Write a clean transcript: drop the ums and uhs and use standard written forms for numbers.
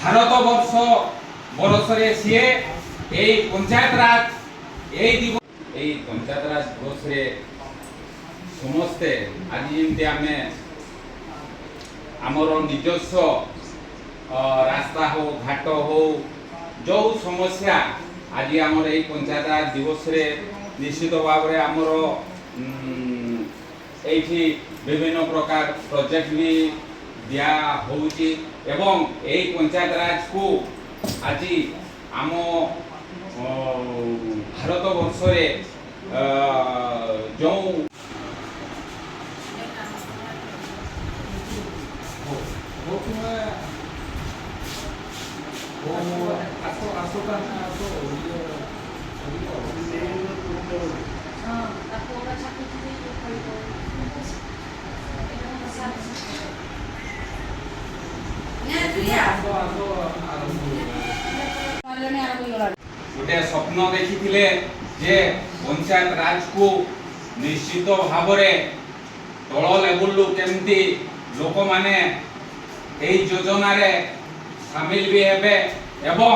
ଭାରତ ବର୍ଷ ବରଷରେ ସିଏ ଏଇ ପଞ୍ଚାୟତ ରାଜ ଏଇ ଦିବ ଏଇ ପଞ୍ଚାୟତ ରାଜ ଦିବସରେ ସମସ୍ତେ ଆଜି ଯେମିତି ଆମେ ଆମର ନିଜସ୍ୱ ରାସ୍ତା ହଉ, ଘାଟ ହଉ, ଯେଉଁ ସମସ୍ୟା ଆଜି ଆମର ଏଇ ପଞ୍ଚାୟତ ରାଜ ଦିବସରେ ନିଶ୍ଚିତ ଭାବରେ ଆମର ଏଇଠି ବିଭିନ୍ନ ପ୍ରକାର ପ୍ରୋଜେକ୍ଟ ବି ଦିଆ ହେଉଛି ଏବଂ ଏଇ ପଞ୍ଚାୟତ ରାଜକୁ ଆଜି ଆମ ଭାରତ ବର୍ଷରେ ଯେଉଁ ଗୋଟେ ସ୍ୱପ୍ନ ଦେଖିଥିଲେ ଯେ ପଞ୍ଚାୟତ ରାଜକୁ ନିଶ୍ଚିତ ଭାବରେ ତଳ ଲେବୁଲରୁ କେମିତି ଲୋକମାନେ ଏହି ଯୋଜନାରେ ସାମିଲ ବି ହେବେ ଏବଂ